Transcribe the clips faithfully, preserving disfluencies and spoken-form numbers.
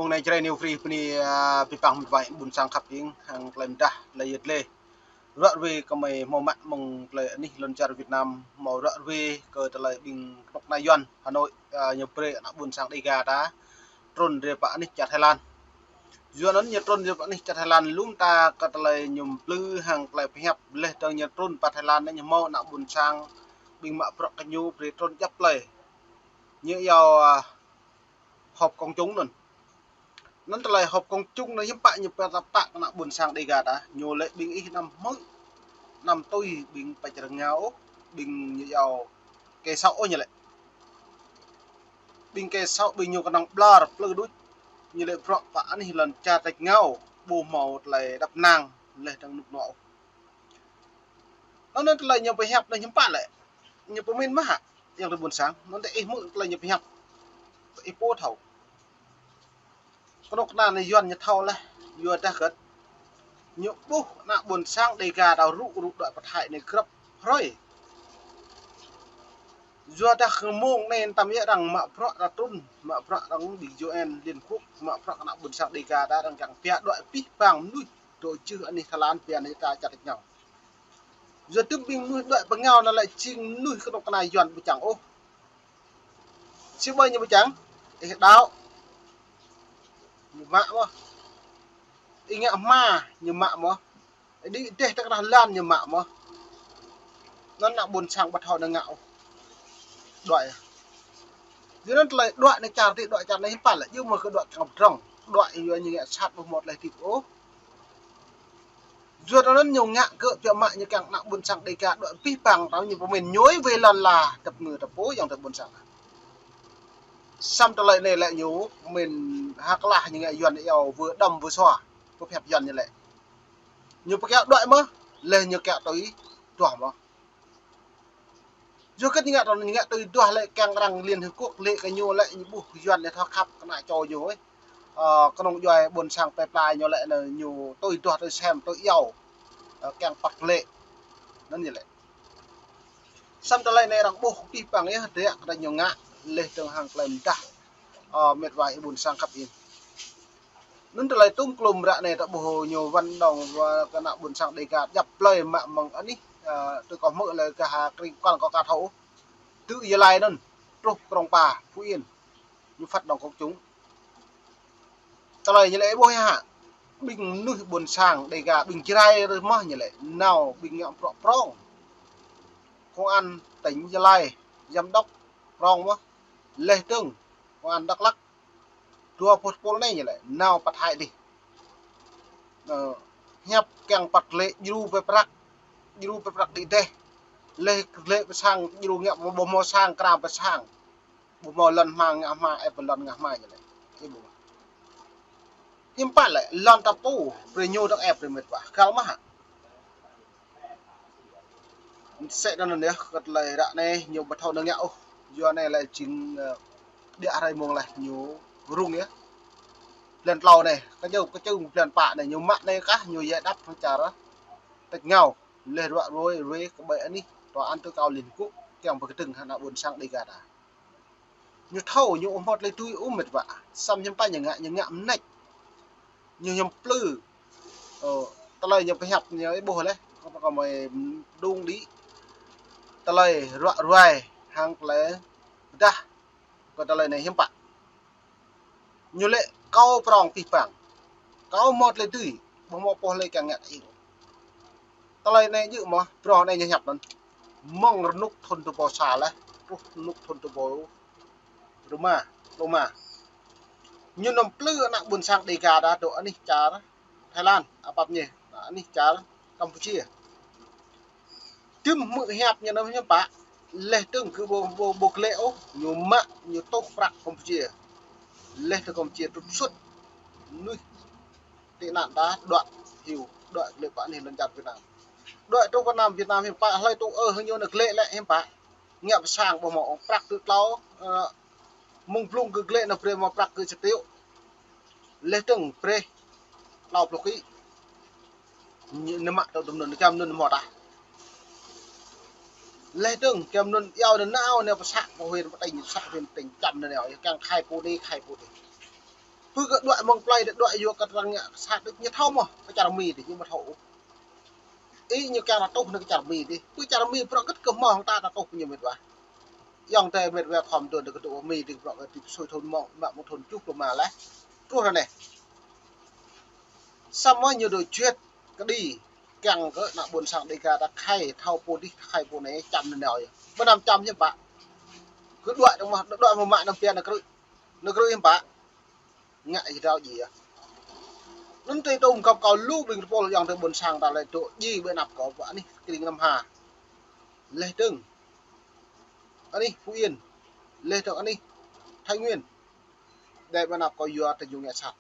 Mông anai Jrai New Free bơni, a, abih bang mĕt wa ƀôn sang khăp ing hăng tơlơi mơdah tơlơi yơh lĕ. Ră ruai kơ mơi hmâo mă mơ̆ng tơlơi anih lŏn čar Việt Nam, hmâo ră ruai kơ tơlơi ƀing kơnuk kơna Yuan Hà Nội, a, ñu brơi ană ƀôn sang Đêga ta trŭn rai pơ anih čar Thái Lan. Yua anŭn ñu trŭn rai pơ anih čar Thái Lan lŏm ta kơ tơlơi ñu plư hăng tơlơi pơhiăp, laih dơ̆ng ñu trŭn pơ Thái Lan anai ñu hmâo ană ƀôn sang ƀing mă bruă kơ ñu brơi trŭn djŏp tơlơi. Ñu iâu, a, họp công chúng anŭn. Anŭn tơlơi họp công chúng anŭn hiư̆m pă ñu pơtă pơtă kơ ană ƀôn sang Đêga ta, ñu lĕ ƀing ih anăm hmư̆, anăm tui ƀing pơčrang ngao, ƀing ñu iâu kẻ xấu ôh ñu lĕ. Ƀing kẻ xấu, ƀing ñu kơnơ̆ng ƀlŏr, plư đôč, ñu lĕ bruă pơ anih lŏn čar tač ngao, ƀu hmâo tơlơi đăp năng, laih dơ̆ng rơnŭk rơnua ôh. Anŭn tơlơi ñu pơhiăp anŭn hiư̆m pă lĕ. Ñu pơmĭn mơ̆ hă, ayŏng adơi ƀôn sang, anŭn tơ ih hmư̆ tơlơi ñu pơhiăp. Ih pô thâo. Kơnuk kơna anai Yuan ñu thâo laih, yua dah hơget. Ñu ƀuh ană ƀôn sang Đêga ta rŭ rŭ đuaĭ pơ Thái anai grăp hrơi. Yua dah kơ mông anai tơm yơh arăng mă bruă ta trŭn, mă bruă arăng ƀing U N Liên Quốc, mă bruă ană ƀôn sang Đêga ta arăng kiăng pia đuaĭ abih bang mơnuih dŏ jưh anih Thái Lan pia anih ta čar tač ngao. Yua tơm ƀing mơnuih đuaĭ pơ ngao anŭn lĕ jing mơnuih kơnuk kơna Yuan ƀu čang ôh. Sĭt ƀơi ñu ƀu čang, ih đaŏ, ñu mă mơ̆n. Ih ngă hma, ñu mă mơ̆n. Ih đĭ dêh tơ krah lan, ñu mă mơ̆n. Anŭn ană ƀôn sang ƀu thâo nao ngă ôh. Đuaĭ. Yua anŭn tơlơi đuaĭ anai čar adih, đuaĭ čar anai hiư̆m pă lĕ, yua mơ̆ kơ đuaĭ kiăng pơdrŏng. Đuaĭ yua ñu ngă sat ƀu hmâo tơlơi hơdip ôh. Yua anŭn ñu ngă kơ biă mă ñu kiăng ană ƀôn sang Đêga đuaĭ abih bang ta ñu pơmĭn ñu wai lŏn la tơpă ngă tơpă ayŏng adơi ƀôn sang. Samơ̆ tơlơi anai lĕ ñu pơmĭn hơklah ñu ngă Yuan iâu vừa đâm vừa sua, pơhiăp Yuan ñu lĕ. Ñu pơkiaŏ đuaĭ mơ̆n, laih ñu kiaŏ tui duah mơ̆n. Yua kơ ñu ngă tui, ñu ngă tui duah lĕ kiăng arăng Liên Hiệp Quốc lĕ kơ ñu lĕ ñu ƀuh Yuan lĕ thâo khăp kơ ană čô ñu ơi. Ơ, kơnơ̆ng djuai ƀôn sang plơi pla ñu lĕ anai ñu tui duah tui sem tui iâu. Ơ, kiăng păt lĕ. Anŭn ñu lĕ. Samơ̆ tơlơi anai arăng ƀuh abih bang yơh, dêh kơ ñu ngă laih dơ̆ng hăng tơlơi mơdah. Ơ, mĕt wa ƀôn sang khăp ing. Anŭn tơlơi tŭm klum ră anai ta ƀuh ñu vận động wa kơ ană ƀôn sang Đêga djăp plơi mă mơ̆ng anih, ơ, tui kâo hmư̆ lĕ gah Krĭng Kual kâo ka thâo. Tui Gia Lai anŭn, truh Krông Pa, Phú Yên. Ñu phát động công chúng. Tơlơi ñu lĕ ƀuh hă. Ƀing mơnuih ƀôn sang Đêga, ƀing Jrai rơh mơ̆n ñu lĕ. Nao ƀing ngă bruă prŏng. Công an tỉnh Gia Lai, giám đốc prŏng mơ̆n. Laih dơ̆ng, công an Dak Lak. Dua boh tơpul anai ñu lĕ, nao pơ Thái adih. Ơ, hiăp kiăng păt lĕ djru pơ prăk, djru pơ prăk đĭ dêh. Laih lĕ pơ sang djru ngă ƀu hmâo sang, kram pơ sang. Ƀu hmâo lŏn hma ngă hma, ĕp pơ lŏn ngă hma ñu lĕ. Ih ƀuh. Hiư̆m pă lĕ, lŏn ta pô, brơi ñu dŏ ĕp brơi mĕt wa. Găl mơ̆ hă. Sĕ anŭn yơh, kơ tơlơi ră anai ñu ƀu thâo nao ngă ôh. Yua anai lĕ jing, ơ, đĭ hrơi mông laih ñu rŭng yơh. Blan tlâo anai, kơ ñu, kơ čư̆ blan pă anai, ñu mă anai kah, ñu yơh đăp hăng čar tač ngao. Laih ră ruai, ruai kơ ƀơi anih, tòa án tối cao Liên Quốc, kiăng pơkơdơ̆ng hăng ană ƀôn sang Đêga ta. Ñu thâo, ñu ƀu hmâo tơlơi tui ôh mĕt wa. Samơ̆ hiư̆m pă ñu ngă, ñu ngă mơneč. Ñu hiam plư. Ơ, tơlơi ñu pơhiăp ñu ih ƀuh laih. Kơ pơkơmơi đung đĭ. Tơlơi ră ruai hăng tơlơi pơdah. Kơ tơlơi anai hiư̆m pă. Ñu lĕ kâo prŏng abih bang. Kâo hmâo tơlơi dưi, ƀu hmâo pô lơi kiăng ngă ih. Tơlơi anai djơ̆ mơ̆n, prŏng anai ñu hiăp anŭn. Mơ̆ng rơnŭk thŭn dua ƀâo sa laih, truh rơnŭk thŭn dua ƀâo rơma, rơma. Ñu anăm plư ană ƀôn sang Đêga ta dŏ anih čar Thái Lan, apap ñu, anih čar Campuchia. Tơm hmư̆ hiăp ñu anŭn hiư̆m pă, laih dơ̆ng kơ ƀu, ƀu, ƀu glĕ ôh, ñu mă, ñu tuh prăk Campuchia. Laih dơ̆ng Campuchia trục xuất mơnuih tị nạn ta đuaĭ hyu, đuaĭ glĕ pơ anih lŏn čar Việt Nam. Đuaĭ truh pơ Nam Việt Nam hiư̆m pă, hlơi tŭ ư hăng ñu anŭn glĕ lĕ hiư̆m pă. Ngă pơ sang ƀu hmâo ôh, prăk tơ tlâo, ơ, mơ̆ng blung kơ glĕ anŭn brơi hmâo prăk kơ sa triệu. Laih dơ̆ng brơi tlâo pluh ký. Ñu, ñu mă tơ tơm anŭn, kiăng anŭn hmâo tah. Laih dơ̆ng kiăng anŭn iâu anŭn nao anai pơ să, pơ huyện, pơ tỉnh, să, huyện, tỉnh, čăm anŭn nao, kiăng khai pô anai, khai pô adih. Pơ kơ đuaĭ mơ̆ng plơi đuaĭ yua kơ arăng ngă sat đôč ñu thâo mơ̆, kơ čar Mi dih ñu ƀu thâo ôh. Ih ñu kiăng ră tuh nao kơ čar Mi dih. Pơ čar Mi prŏ kơ kơ mơ̆ hăng ta ră tuh pơ ñu met wa. Ayŏng adơi met wa khŏm dŏ kơ dŏ Mi dih prŏ kơ tĭp sui thun mơ̆ng, mă mơ̆ng thun čuh lŏm ma leh. Truh ră anai. Samơ̆ ñu dŏ juăt kơđi kiăng kơ ană ƀôn sang Dêga ta khai thâo pô dih khai pô anai čăm nanao yơh. Ƀu anăm čăm hiư̆m pă. Kơ đuaĭ dong mơ̆, đuaĭ mơ̆ mă anăm pia nao krư̆. Nao krư̆ hiư̆m pă. Ngă ih drao djai yơh. Anŭn tui tơm kâo kâo lu ƀing tơpul ayŏng adơi ƀôn sang ta lĕ dŏ djai ƀơi anăp kâo pơ anih kring Nam Hà. Leh dơ̆ng anih Phú Yên. Leh dơ̆ng anih Thái Nguyên. Đơi ƀơi anăp kâo yua tơ ñu ngă sat.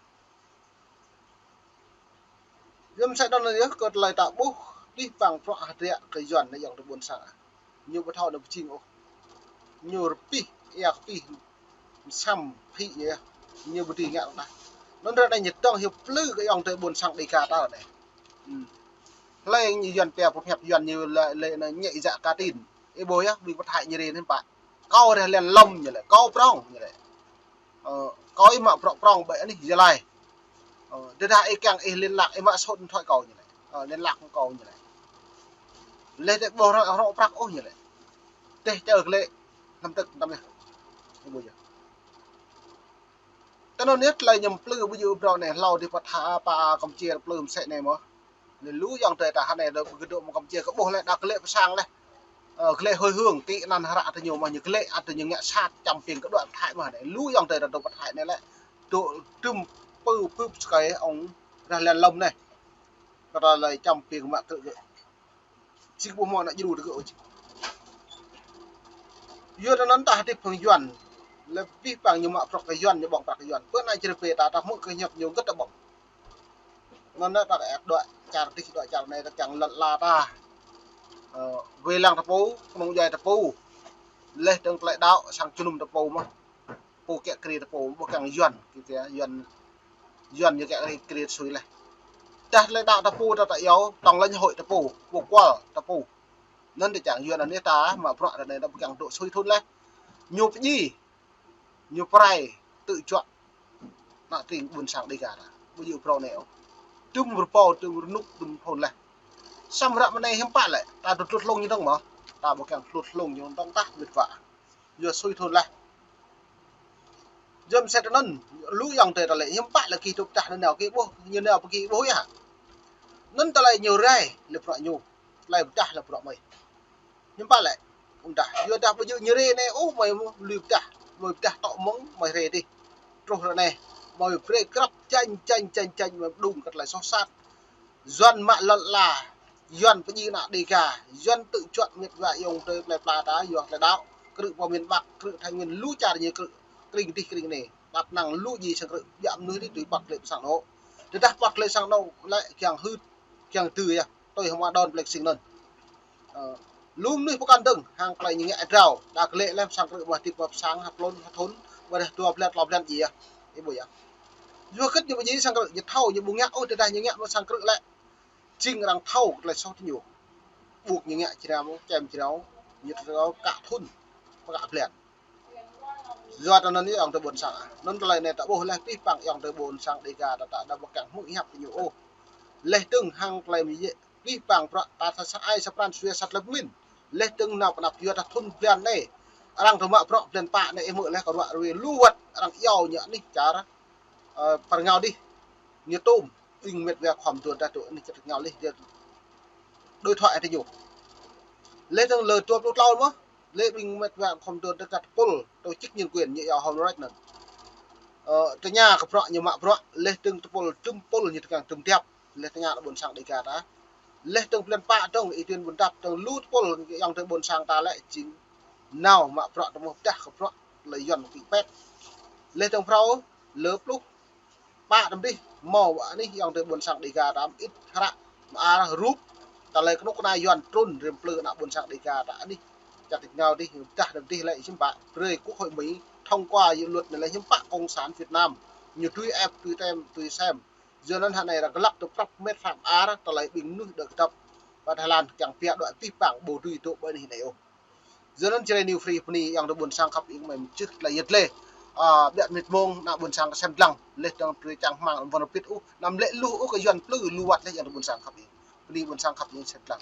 Yua mơsĕ anŭn yơh kơ tơlơi ta ƀuh, pih pang prŏ hơdră kơ Yuan anai ayŏng adơi ƀôn sang. Ñu ƀu thâo anai pơjing ôh. Ñu rơpih, ia kơpih, mơsăm phĭ ñu yơh. Ñu ƀu dưi ngă ôh tah. Anŭn ră anai ñu dŏng hyu plư kơ ayŏng adơi ƀôn sang Dêga ta anai. Hlơi ñu Yuan pia pơhiăp Yuan ñu lĕ, lĕ anai ñĕ yak ka tin. Ih ƀuh yơh, ƀing pơthai ñu rin hiư̆m pă. Kâo reh len lŏm ñu lĕ, kâo prŏng ñu lĕ. Ơ, kâo ih mă prŏ prŏng ƀơi anih Gia Lai. Ơ, tơdah ih kiăng ih liên lạc, ih mă số điện thoại kâo ñu lĕ. Ơ, liên lạc kâo ñu lĕ. Leh tĕ ƀuh ră, ră prăk ôh ñu lĕ. Tĕh čơ glĕ, năm tơ̆k, năm yơh. Ih ƀuh yơh. Tơ anŭn yơh tơlơi ñu plư ƀu djơ̆ ƀrô anai, hlâo dih pơtha pơ Campuchia plư mơsĕ anai mơ̆. Anai lu ayŏng adơi ta hơnai dŏ ƀu kơ dŏ mơ̆ng Campuchia kơ ƀuh lĕ đa glĕ pơsang leh. Ơ, glĕ hơi hương, tĭ anăn hră tơ ñu mơ̆ ñu glĕ ăt tơ ñu ngă sat čăm ping kơ đuaĭ pơthai mơ̆ anai. Lu ayŏng adơi ta dŏ pơthai anai lĕ. Dŏ tơm pơ pơ sơkai ŏng rah len lŏm anai. Kơ ta lĕ čăm ping mă krư̆ gơ̆. Sĭ kơ ƀuh mơ̆ ană djru tơ gơ̆ ôh. Yua tơ anŭn ta hơdip hăng Yuan. Lĕ pih pang ñu mă prŏ kơ Yuan, ñu ƀơ̆ng prăk kơ Yuan. Pơ anai črê pê ta, ta hmư̆ kơ hiăp ñu gơ̆t ta ƀơ̆ng. Anŭn ta kơ ĕp đuaĭ čar dih, đuaĭ čar anai ta kiăng lŏn ala ta. Ơ, wai lăng ta pô, kơnung djuai ta pô. Leh dơ̆ng tơlơi đaŏ sang jơnum ta pô mơ̆. Pô kiă kriê ta pô, ƀu kiăng Yuan, kơ ta Yuan, Yuan ñu kiă kriê, kriê sui leh. Tah tơlơi đaŏ ta pô ta ta iâu, tŏng lãnh hội ta pô, pô kual ta pô. Anŭn ta čang Yuan anai ta, mă prŏ ta anai ta ƀu kiăng dŏ sui thun leh. Ñu pơdjai, ñu pơrai, tơ̆ juă. Ană tring ƀôn sang Dêga ta. Ƀu djơ̆ ƀrô anai ôh. Tơm rơpô, tơm rơnŭk, tơm thun leh. Samơ̆ ră mơ̆ng anai hiư̆m pă lĕ, ta dŏ tluh hlung ñu dŏng mơ̆. Ta ƀu kiăng tluh hlung ñu dŏng tah met wa. Yua sui thun leh. Yua mơsĕ tơ anŭn, lu ayŏng adơi ta lĕ, hiư̆m pă lĕ gih dŏ pơdah nanao gih ƀuh, ñu nao pơ gih ƀuh yơh. Anŭn tơlơi ñu rai, lĕ prŏ ñu, tơlơi pơdah lĕ prŏ mơi. Hiư̆m pă lĕ, pơdah, yua dah ƀu djơ̆ ñu rai anai, ôh, mơi lui pơdah, mơi pơdah tŏ mơ̆ng, mơi rai dih. Truh ră anai, mơi brơi krăp, čañ, čañ, čañ, čañ, mơi pơđung kơ tơlơi soh sat. Yuan mă lŏn ala, Yuan pơdjai ană Dêga, Yuan tơ̆ juă met wa ayŏng adơi plơi pla ta, yua tơlơi đaŏ, krư̆ pơ miền Bắc, krư̆ Thái Nguyên, lu čar ñu krư̆, kring dih kring anai. Tăp năng lu djai sang krư̆, biă mơnuih dih tui păt glĕ pơ sang anŏ. Tơdah păt glĕ sang anŏ, lĕ kiăng hưt, kiăng tơ yơh, tui hmua đon plek sing anŭn. Ơ, lu mơnuih pơkŏn dơ̆ng, hăng tơlơi ñu ngă drao, đa glĕ leh sang krư̆ ƀu hơdip pơ sang, ha plôn, ha thun, ƀu dah dua blan, klâo blan djai yơh. Ih ƀuh yơh. Yua hơget ñu ƀu djai sang krư̆, ñu thâo, ñu ƀu ngă ôh, tơdah ñu ngă mơ̆ sang krư̆ lĕ. Jing arăng thâo kơ tơlơi soh tơ ñu. Ƀuh ñu ngă jrao, čem jrao, ñu thâo kă thun, pơkă blan. Yua tơ anŭn yơh ayŏng adơi ƀôn sang. Anŭn tơlơi anai ta ƀuh leh pih pang ayŏng adơi ƀôn sang Dêga ta ta đa ƀu kiăng hmư̆ hiăp tơ ñu ôh. Leh dơ̆ng hăng tơlơi mơyĕ pih pang prăk ta tha sat ai sa pran sui sat lĕ pơmĭn. Leh dơ̆ng nao pơ anăp yua ta thun blan anai. Arăng dŏ mă prăk blan pă anai ih hmư̆ leh kơ ruă rui lu wơ̆t arăng iâu ñu anih čar, ơ, pơ rơngiao dih. Ñu tôm ƀing met wa khŏm dŏ dah dŏ anih čar rơngiao dih. Đối thoại tơ ñu. Leh dơ̆ng lơ dua pluh klâo mơ̆. Lĕ ƀing met wa khŏm dŏ tơ kơ tơpul, tổ chức nhân quyền ñu iâu hŏm rĕč anŭn. Ơ, tơña kơ prăk ñu mă prăk, leh dơ̆ng tơpul, tơm tơpul ñu tơkang tơm tiap, leh tơña ană ƀôn sang Dêga ta. Leh dơ̆ng blan pă dơ̆ng, ih tuyên bôn dăp dơ̆ng lu tơpul, ayŏng adơi ƀôn sang ta lĕ jing nao mă prăk tơmơ̆ pơdah kơ prăk, lĕ Yuan pĭ pet. Leh dơ̆ng phrâo, lơ pluh pă tơm dih, hmâo anih ayŏng adơi ƀôn sang Dêga ta mơit hră, mơar rup, tơlơi kơnuk kơna Yuan trŭn rĭm plư ană ƀôn sang Dêga ta anih. Čar tĭt ngao dih, pơdah tơm dih lĕ hiư̆m pă, brơi Quốc hội Mỹ thông qua dự luật anai lĕ hiư̆m pă Cộng sản Việt Nam, ñu tui ĕp, tui tem, tui sem. Yua anŭn hơnai arăng glăk tơ prăp met hră mơar, tơlơi ƀing mơnuih đơ kơdŏp pơ Thái Lan, kiăng pia đuaĭ pih pang ƀu dưi dŏ ƀơi anih anai ôh. Yua anŭn Jrai New Free bơni ayŏng adơi ƀôn sang khăp ing mơi mơčưh tơlơi yơh lĕ. a, ƀiă mĭt mông, ană ƀuôn sang kơ sem lăng, leh dơ̆ng tui čang hmang, wơ̆t rơbit ôh, anăm lĕ lu ôh kơ Yuan plư, lu wơ̆t leh yang ƀuôn sang khăp ih. Bơni ƀuôn sang khăp ih sem lăng.